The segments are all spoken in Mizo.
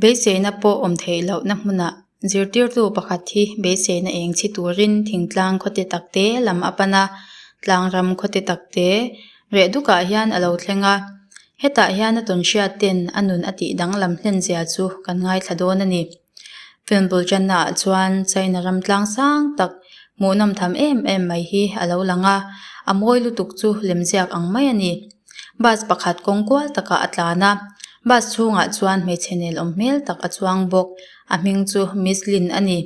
Beiseina pawh awm theih lohna hmunah zirtirtu pakhat hi beiseina eng chhi turin thingtlang khawte takte lam a pan a, tlangram khawte takte reh dukah hian a lo thleng a. Hetah hian a tawnhriat ten a nun a tih danglam hlen zia chu kan ngaithla dawn a ni. Film bul tannaah chuan China ram tlang sang tak hmuhnawm tham em em mai hi a lo lang a, a mawi lutuk chu lemziak ang mai a ni. Bus pakhat kawng kual takah a tlan a, bus chhungah chuan hmeichhe nel awm hmel tak a chuang bawk, a hming chu Miss Lin a ni.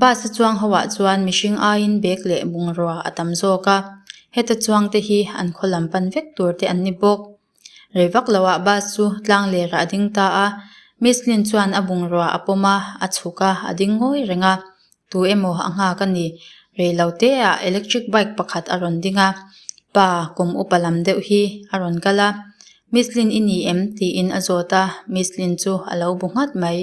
Bus a chuang ho ah chuan mihring aiin bag leh bungrua a tam zawk a, heta chuang te hi an khaw lam pan vek tur te an ni bawk. Rei vak lo ah bus chu tlang lerah a ding ta a, Miss Lin chuan a bungrua a pawm a, a chhuk a, a ding ngawi reng a. Tu emaw a nghak a ni. Rei lo te ah electric bike pakhat a rawn ding a, pa kum upa lam deuh hi a rawn kal a, Miss Lin i ni em? tiin a zawt a, Miss Lin chu a lo bu nghat mai.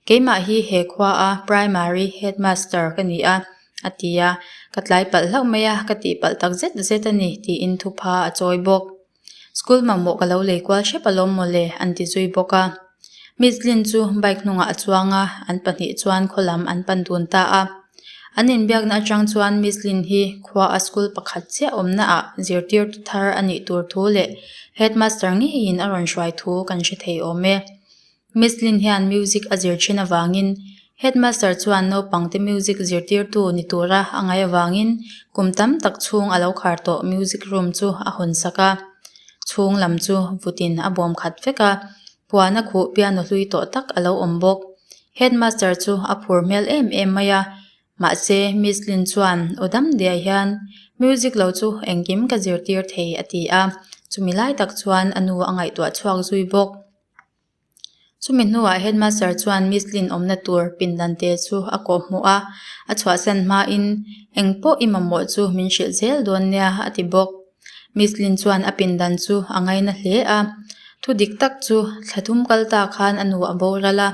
Keimah hi he khua a primary headmaster ka ni a, a ti a, ka tlai palh hlauh mai a, ka tih palh tak zet zet a ni tiin thupha a chawi bawk. School mamawh ka lo lei kual hrep alawm mawle an ti zui bawk a. Miss Lin chu bike hnungah a chuang a, an pahnih chuan khaw lam an pan dun ta a. An inbiakna atang chuan Miss Lin hi khua a school pakhat chiah awmna ah zirtirtu thar a nih tur thu leh headmaster ngeiin a rawn hruai thu kan hre thei awm e. Miss Lin hian music a zir thin avangin headmaster chuan naupangte music zirtirtu ni tura a ngaih avangin kum tam tak chhung a lo khar tawh music room chu a hawn sak a. Chhung lam chu vutin a bawm khat vek a, puan a khuh piano hlui tawh tak a lo awm bawk. Headmaster chu a phur hmel em em mai a, mahse Miss Lin chuan aw dam diai hian music lo chu engkim ka zirtir thei a ti a, chumi lai tak chuan a nu a ngaihtuah chhuak zui bawk. Chumi hnuah headmaster chuan Miss Lin awmna tur pindan te chu a kawh hmuh a, a chhuahsan hmain eng pawh i mamawh chu min hrilh zel dawn nia a ti bawk. Miss Lin chuan a pindan chu a ngaina hle a, thu dik tak chu thla thum kal ta khan a nu a boral a,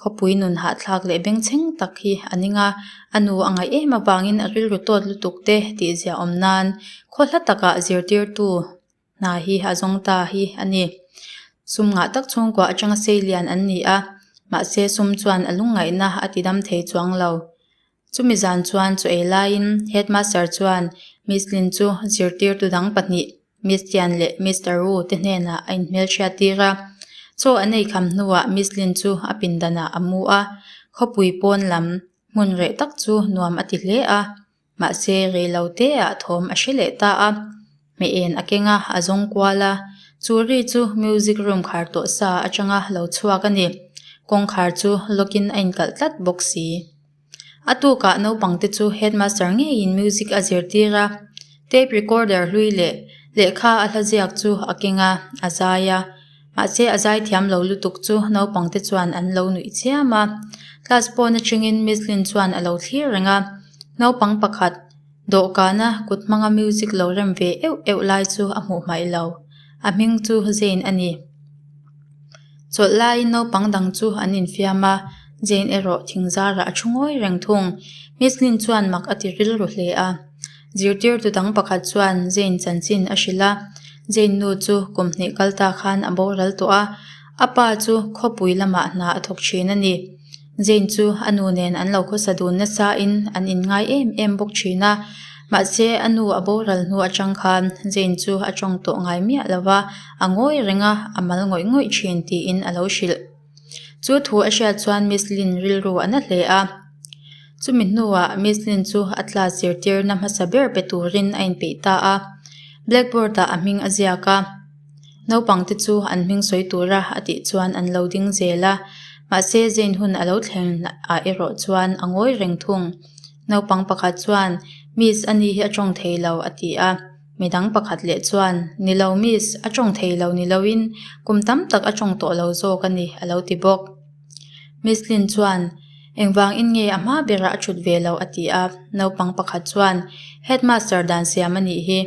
khawpui nun hahthlak leh bengchheng tak hi a ning a, a nu a ngaih em avangin a rilru tawt lutuk te tih ziahawm nan khaw hla takah zirtirtu Hna hi a zawng ta hi a ni. Sum ngah tak chhungkua atanga sei lian an ni a, mahse sum chuan a lungngaihna a ti dam thei chuang lo. Chumi zan chuan chaw ei laiin headmaster chuan Miss Lin chu zirtirtu dang pahnih Miss Tian leh Mister Wu te hnenah a inhmelhriat tir a. Chaw an ei kham hnuah Miss Lin chu a pindanah a mu a, khawpui pawn lam hmun reh tak chu nuam a ti hle a. Mahse, rei lo te ah thawm a hre leh ta a, hmeh en a keng a, a zawng kual a. Chu ri chu music room khar tawh sa atanga lo chhuak a ni. Kawngkhar chu lock in a inkalh tlat bawk si. A tukah naupang te chu headmaster ngeiin music a zirtir a, tape recorder hlui leh lehkha a hla ziak chu a keng a, a zai a. Mahse a zai thiam lo lutuk chu naupang te chuan an lo nuih chiam a. Class pawn atangin Miss Lin chuan a lo thlir reng a. Naupang pakhat dawhkana kut hmanga music lo rem ve euh euh lai chu a hmuh hmaih lo. A hming chu Jane a ni. Chawlh laiin naupang dang chu an infiam a, Jane erawh thing zarah a thu ngawi reng thung. Miss Lin chuan mak a ti rilru hle a. Zirtirtu dang pakhat chuan Jane chanchin a hrilh a, Jane nu chu kum hnih kal ta khan a boral tawh a, a pa chu khawpui lamah hna a thawk thin a ni. Jane chu a nu nen an lo khawsa dun nasa in an inngai em em bawk thin a, mahse a nu a boral hnu atang khan Jane chu a tawng tawh ngai miah lo va, a ngawi reng a, a mal ngawih ngawih thin tiin a lo hrilh. Chu thu a hriat chuan Miss Lin rilru a na hle a. Chumi hnuah Miss Lin chu a class zirtirna hmasa ber pe turin a inpeih ta a. Blackboard ah a hming a ziak a. Naupangte chu an hming sawi tura a tih chuan an lo ding zel a. Mahse Jane hun a lo thleng ah erawh chuan a ngawi reng thung. Naupang pakhat chuan, Miss a ni hi a tawng thei lo a ti a. Midang pakhat leh chuan, Ni lo Miss, a tawng thei lo ni loin kum tam tak a tawng tawh lo zawk a ni a lo ti bawk. Miss Lin chuan, Engvang in nge a hma berah a thut ve lo a ti a, naupang pakhat chuan, Headmaster dan siam a nih hi,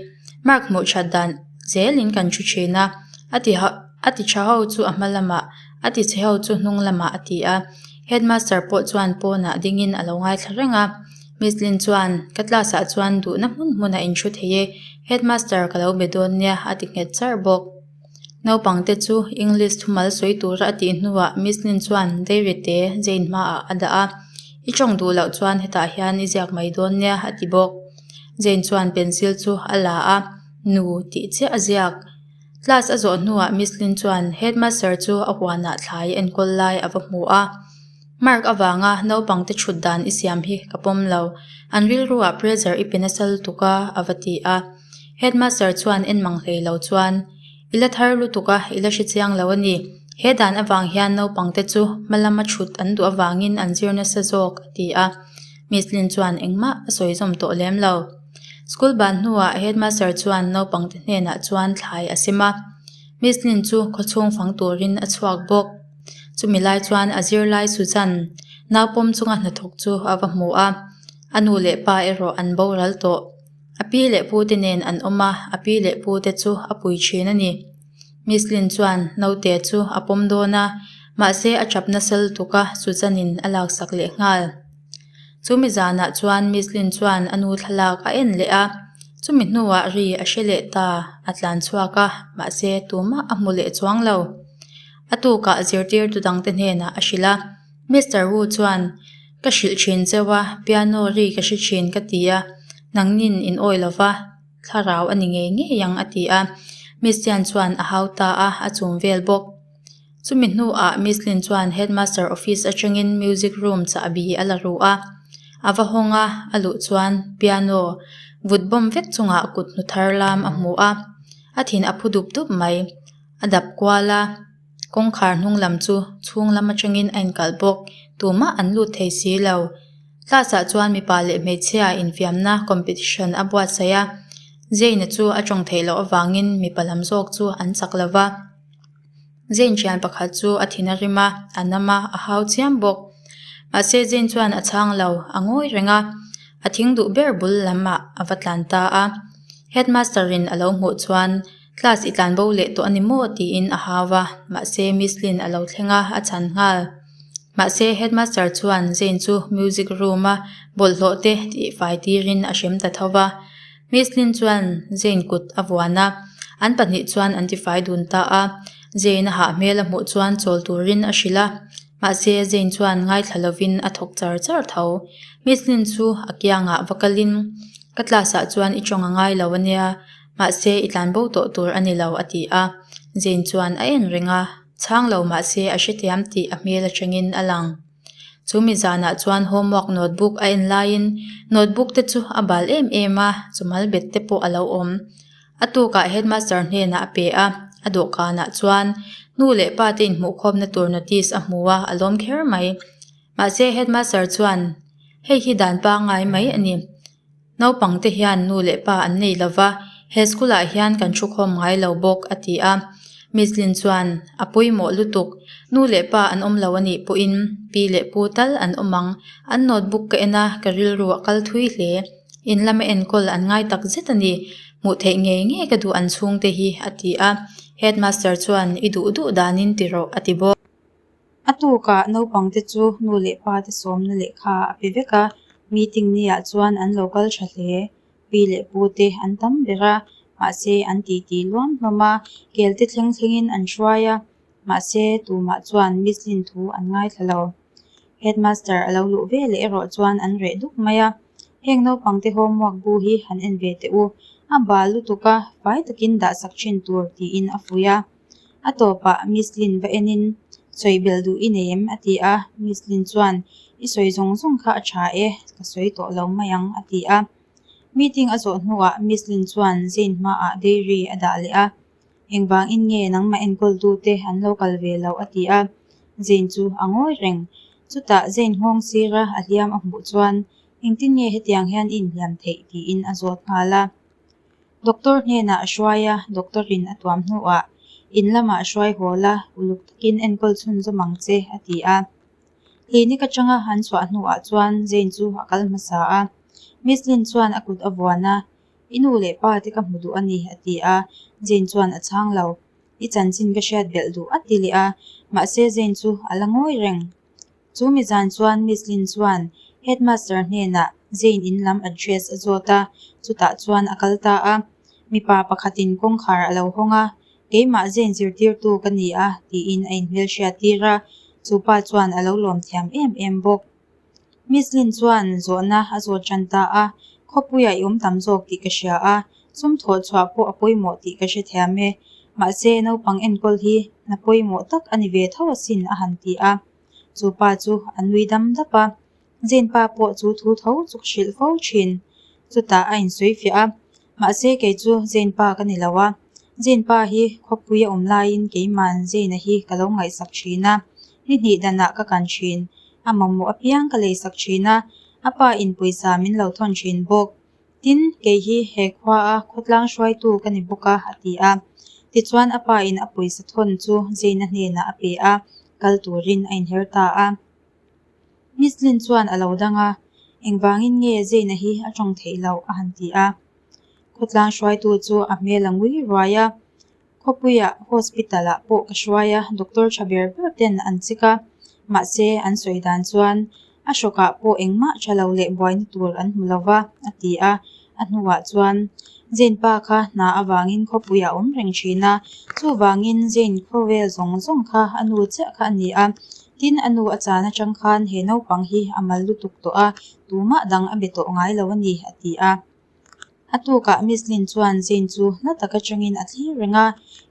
mark hmuh that dan zelin kan thu thin a, a ti a ti tha ho chu a hma lamah, a ti chhe ho chu hnung lamah a ti a. Headmaster pawh chuan pawnah dingin a lo ngaithla reng a. Miss Lin chuan, Ka class ah chuan duhna hmun hmunah in thu thei e, headmaster ka lo be dawn nia a ti nghet charh bawk. Naupangte chu English thumal sawi tura a tih hnuah Miss Lin chuan dairy te Jane hmaah a dah a, I tawng duh loh chuan hetah hian i ziak mai dawn nia a ti bawk. Jane chuan pencil chu a la a, Nu tih chiah a ziak. Class a zawh hnuah Miss Lin chuan headmaster chu a huanah thlai enkawl lai a va hmu a. Mark avanga naupangte thut dan i siam hi ka pawm lo, an rilruah pressure i pe nasa lutuk a a va ti a. Headmaster chuan en mang hlei lo chuan, I la thar lutuk a, i la hre chiang lo a ni. He dan avang hian naupangte chu hma lama thut an duh avangin an zir nasa zawk, a ti a. Miss Lin chuan engmah a sawi zawm tawh lem lo. School ban hnuah headmaster chuan naupangte hnenah chuan thlai a sem a. Miss Lin chu khawchhung fang turin a chhuak bawk. Chumi lai chuan a zirlai Susan naupawm chunga hnathawk chu a va hmu a, a nu leh pa erawh an boral tawh. A pi leh pu te nen an awm a, a pi leh pu te chu a pui thin a ni. Miss Lin chuan naute chu a pawm dawn a, mahse a tap nasa lutuk a, Susan-in a laksak leh nghal. Chumi zanah chuan Miss Lin chuan a nu thlalak a en leh a, chumi hnuah ri a hre leh ta, a tlan chhuak a, mahse tumah a hmu leh chuang lo. A tukah zirtirtu dangte hnenah a hrilh a, Mister Wu chuan, Ka hrilh thin cheu a, piano ri ka hre thin ka ti a, nangnin in awi lo va, thlarau a ni ngei ngei ang a ti a. Miss Tian chuan a hau ta a, a chum vel bawk. Chumi hnuah Miss Lin chuan headmaster office atangin music room chahbi a la ru a, a va hawng a, a luh chuan piano vut bawm vek chungah kut hnu thar lam a hmu a, a thin a phu dup dup mai. A dap kual a, kawngkhar hnung lam chu chhung lam atangin a inkalh bawk, tumah an lut thei si lo. Class ah chuan mipa leh hmeichhia infiamna competition a buatsaih a, Jane-a chu a tawng theih loh avangin mipa lam zawk chu an chak lo va. Jane thian pakhat chu a thin a rim a, a nam a, a hau chiam bawk. Mahse Jane chuan a chhang lo, a ngawi reng a, a thing duh ber bul lam ah a va tlan ta a. Headmaster in a lo hmuh chuan Class i tlan bo leh tawh a ni maw? tiin a hau a, mahse Miss Lin a lo thleng a, a chhan nghal. Mahse headmaster chuan Jane chu music room a bawlhhlawh te tih fai tirin a hrem ta tho va. Miss Lin chuan Jane kut a vuan a, an pahnih chuan an tifai dun ta a. Jane a hah hmel a hmuh chuan chawl turin a hrilh a, mahse Jane chuan ngaithla lovin a thawk char char tho. Miss Lin chu a kiangah va kalin, Ka class ah chuan i tawng a ngai lo a nia, Mahse, i tlan bo tawh tur a ni lo, a ti a. Jane chuan a en reng a, chhang lo mahse a hrethiam tih a hmel atangin a lang. Chu mi zanah chuan homework notebook a en laiin notebook te chu a bal em em a, chumal bet te pawh a lo awm. A tukah headmaster hnenah a pe a, a dawhkanah chuan nu leh pa te inhmuhkhawmna tur notice a hmu a, a lawm kher mai. Mahse, headmaster chuan, Hei hi dan pangngai mai a ni. Naupang te hian nu leh pa an nei lova, he school ah hian kan thu khawm ngai lo bawk, a ti a. Miss Lin chuan, A pawimawh lutuk, nu leh pa an awm lo a nih pawhin pi leh pu tal an awm ang. An notebook ka en a, ka rilru a kal thui hle. In lama enkawl an ngai tak zet a ni. Hmuh theih ngei ngei ka duh an chhungte hi, a ti a. Headmaster chuan, I duh duh danin ti rawh, a ti bawk. A tukah naupangte chu nu leh pa te sawmna lehkha a pe vek a, meeting niah chuan an lo kal tha hle. Pi leh pu te an tam ber a, mahse an titi luam hlawm a, kel te thleng thlengin an hruai a, mahse tumah chuan Miss Lin thu an ngaithla lo. Headmaster a lo luh ve leh erawh chuan an reh duk mai a, heng naupangte homework bu hi han en ve teh u, a bal lutuk a, fai takin dahsak thin tur tiin a fuih a. A tawpah Miss Lin va enin, Sawi belh duh i nei em? a ti a. Miss Lin chuan, I sawi zawng zawng kha a tha e, ka sawi tawh lo mai ang, a ti a. Meeting a zawh hnuah Miss Lin chuan Jane hmaah dairy a dah leh a. Engvangin nge nangmah enkawltute an lo kal ve loh? a ti a. Jane chu a ngawi reng. Chutah Jane nghawng sira a hliam a hmuh chuan, Engtin nge hetiang hian i inhliam theih? tiin a zawt nghal a. Doctor hnenah a hruai a, doctor in a tuam hnuah in lamah a hruai hawl a, uluk takin enkawl chhunzawm ang che, a ti a. Clinic atanga an chhuah hnuah chuan Jane chu a kal hmasa a. Miss Lin chuan a kut a vuan a, I nu leh pa te ka hmu duh a ni, a ti a. Jane chuan a chhang lo. I chanchin ka hriat belh duh a ti leh a, mahse Jane chu a la ngawi reng. Chu mi zan chuan Miss Lin chuan headmaster hnenah Jane in lam address a zawt a, chutah chuan a kal ta a. Mipa pakhatin kawngkhar a lo hawng a, Keimah Zane zirtirtu ka ni a, tiin a inhmelhriat tir a, chu pa chuan a lo lawm thiam em em bawk. Miss Lin chuan zawhna a zawt tan ta a, Khawpuiah i awm tam zawk tih ka hria a, sum thawh chhuah pawh a pawimawh tih ka hrethiam e. Mahse, naupang enkawl hi hna pawimawh tak a ni ve tho asin a han ti a. Chu pa chu a nui dam dap a, Zane pa pawh chu thu tho chu ka hrilh fo thin. Chutah a insawi fiah a, Mahse kei chu Zane pa ka ni lo a, Zane pa hi khawpui a awm laiin keiman Zane-a hi ka lo ngaihsak thin a, ni hnih danah ka kan thin, a mamawh apiang ka leisak thin a, a pa in pawisa min lo thawn thin bawk. Tin, kei hi he khua a khawtlang hruaitu ka ni bawk a, a ti a. Tichuan a pa in a pawisa thawn chu Zane-a hnenah a pe a, kal turin a inher ta a. Miss Lin chuan a lo dang a, Engvangin nge Zane-a hi a tawng theih loh? a han ti a. Khawtlang hruaitu chu a hmel a ngui ruai a, Khawpuiah hospital-ah pawh ka hruai a, doctor tha ber ber ten an chik a, mahse an sawi dan chuan a hrawkah pawh engmah tha lo leh buaina tur an hmu lo va, a ti a. A hnuah chuan Zane pa kha hna avangin khawpuiah a awm reng thin a, chuvangin Zane khawvel zawng zawng kha a nu chiah kha a ni a. Tin, a nu a chan atang khan he naupang hi a mal lutuk tawh a, tumah dang a be tawh ngai lo a ni, a ti a. A tukah Miss Lin chuan Jane chu hla tak atangin a thlir reng a,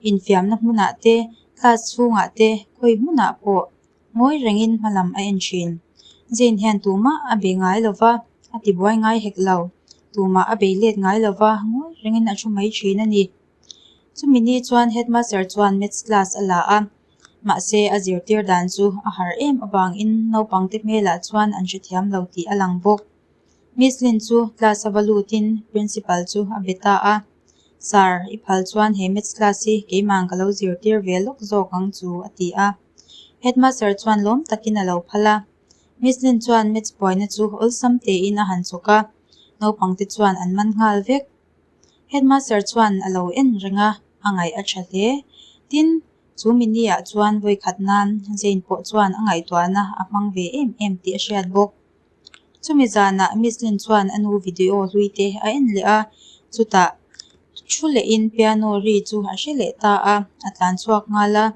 infiamna hmunah te, class chhungah te, khawi hmunah pawh ngawi rengin hmalam a en thin. Jane hian tumah a be ngai lo va, a tibuai ngai hek lo. Tumah a bei let ngai lo va, ngawi rengin a thu mai thin a ni. Chumi ni chuan headmaster chuan maths class a la a, mahse a zirtir dan chu a har em avangin naupangte hmelah chuan an hrethiam lo tih a lang bawk. Miss Lin chu class a va lutin principal chu a be ta a, Sir, i phal chuan he maths class hi keimah ka lo zirtir ve lawk zawk ang chu a ti a. Headmaster chuan lawm takin a lo phal a. Miss Lin chuan maths buaina chu awlsam tein a han chawk a, naupangte chuan an man nghal vek. Headmaster chuan a lo en reng a, a ngaih a tha hle. Tin, chu mini ah chuan vawikhat nan Jane pawh chuan a ngaihtuahna a hmang ve em em tih a hriat bawk. Chumi zanah Miss Lin chuan a nu video hlui te a en leh a, chutah thu lehin piano ri chu a hre leh ta a, a tlan chhuak nghal a.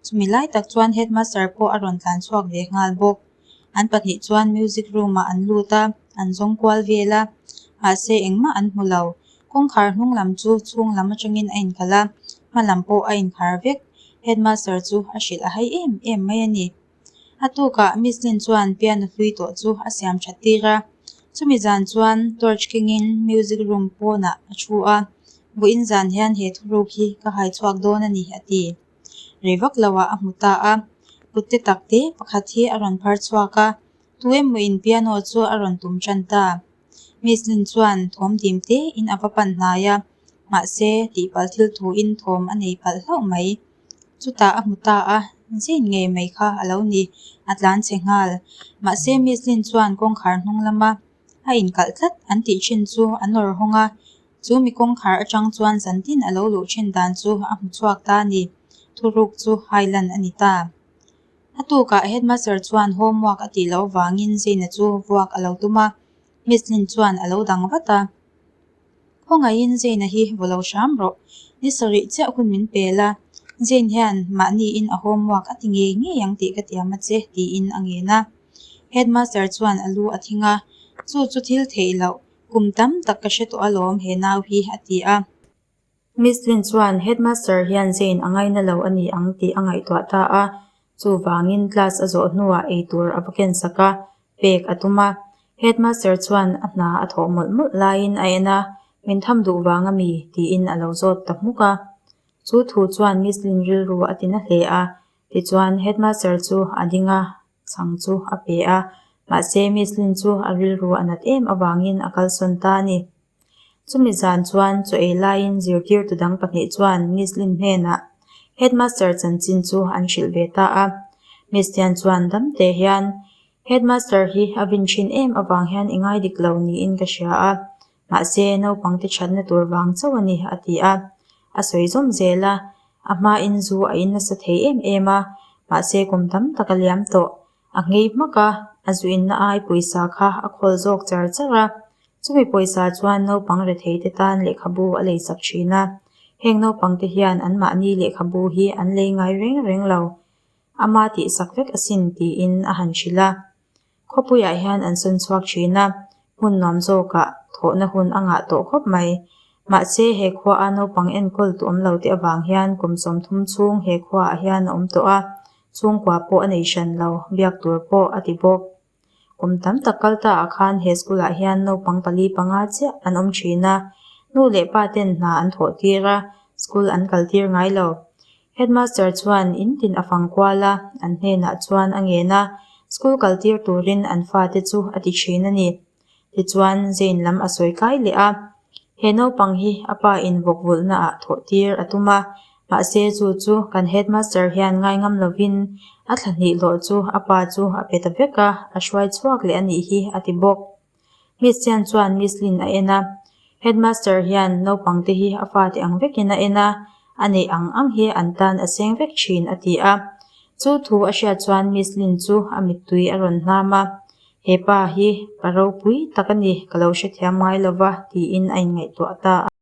Chumi lai tak chuan headmaster pawh a rawn tlan chhuak ve nghal bawk. An pahnih chuan music room ah an lut a, an zawng kual vel a, mahse engmah an hmu lo. Kawngkhar hnung lam chu chhung lam atangin a inkhalh a, hma lam pawh a inkhar vek. Headmaster chu a hrilh a hai em em mai a ni. A tukah Miss Lin chuan piano hlui tawh chu a siam that tir a, chumi zan chuan torch kengin music room pawnah a thu a, Vawiin zan hian he thuruk hi ka hai chhuak dawn a ni a ti. Rei vak loah a hmu ta a, kut te tak te pakhat hi a rawn phar chhuak a, tu emawin piano chu a rawn tum tan ta. Miss Lin chuan thawm dim te in a va pan hnai a, mahse tihpalh thil thuin thawm a nei palh hlauh mai. Chutah a hmu ta a, zin ngei mai kha a lo ni, a tlan chhe nghal. Mahse Miss Lin chuan kawngkhar hnung lama a inkalh tlat an tih thin chu a nawr hawng a, chu mi kawngkhar atang chuan zantin a lo luh thin dan chu a hmu chhuak ta a ni. Thuruk chu hailan a ni ta. A tukah headmaster chuan homework a tih loh vangin Zina chu vuak a lo tum a, Miss Lin chuan a lo dang vat a. Khawngaihin Zane-a hi vaw lo hram rawh. Ni sarih chiah hun min pe la, Zane hian mahniin a homework a ti ngei ngei ang tih ka tiam a che, tiin a ngen a. Headmaster chuan a lu a thing a, Chu chu thil theih loh, kum tam tak ka hre tawh alawm he nau hi, a ti a. Miss Lin chuan headmaster hian Zane a ngaina lo a ni ang tih a ngaihtuah ta a, chuvangin class a zawh hnuah eitur a va kensak a, pek a tum a. Headmaster chuan a hna a thawh mawlh mawlh laiin a en a, Min tham duh vang a mi? tiin a lo zawt ta hmuk a. Chu thu chuan Miss Lin rilru a ti na hle a, tichuan headmaster chu a ding a, chhang chu a pe a, mahse Miss Lin chu a rilru a nat em avangin a kalsawn ta a ni. Chumi zan chuan chaw ei laiin zirtirtu dang pahnih chuan Miss Lin hnenah Headmaster chanchin chu an hrilh ve ta a. Miss Tian chuan dam teh hian Headmaster hi a vin thin em avang hian i ngai dik lo niin ka hria a, mahse naupangte thatna tur vang chauh a ni a ti a. A sawi zawm zel a, a hmain zu a in nasa thei em em a, mahse kum tam tak a liam tawh. A nghei hmak a, a zuinna ai pawisa kha a khawl zawk char char a. Chumi pawisa chuan naupang rethei te tan lehkhabu a leisak thin a. Heng naupang te hian anmahni lehkhabu hi an lei ngai reng reng lo. Ama tihsak vek asin tiin a han hrilh a. Khawpuiah hian an sawn chhuak thin a, hmun nuam zawkah thawhna hun a ngah tawh khawp mai. Mahse he khuaa naupang enkawl tu awm lo te avang hian kum 30 chhung he khuaah hian a awm tawh a, chhungkua pawh a nei hran lo, biak tur pawh a ti bawk. Kum tam tak kal ta ah khan he school ah hian naupang pali panga chiah an awm thin a, nu leh pa ten hna an thawh tir a, school an kal tir ngai lo. Headmaster chuan in tin a fang kual a, an hnenah chuan a ngen a, school kal tir turin an fate chu a ti thin a ni. Tichuan Jane lam a sawi kai leh a, he naupang hi a pa in vawk vulhna ah thawh tir a tum a, mahse chu chu kan headmaster hian ngai ngam lovin a thla hnih hlawh chu a pa chu a pe ta vek a, a hruai chhuak leh a nih hi a ti bawk. Miss Chen chuan Miss Lin a en a, headmaster hian naupang te hi a fate ang vekin a en a, a neih ang ang hi an tan a seng vek thin a ti a. Chu thu a hriat chuan Miss Lin chu a mittui a rawn hnam a, He pa hi pa ropui tak a ni, ka lo hrethiam ngai lova, tiin a inngaihtuah ta a.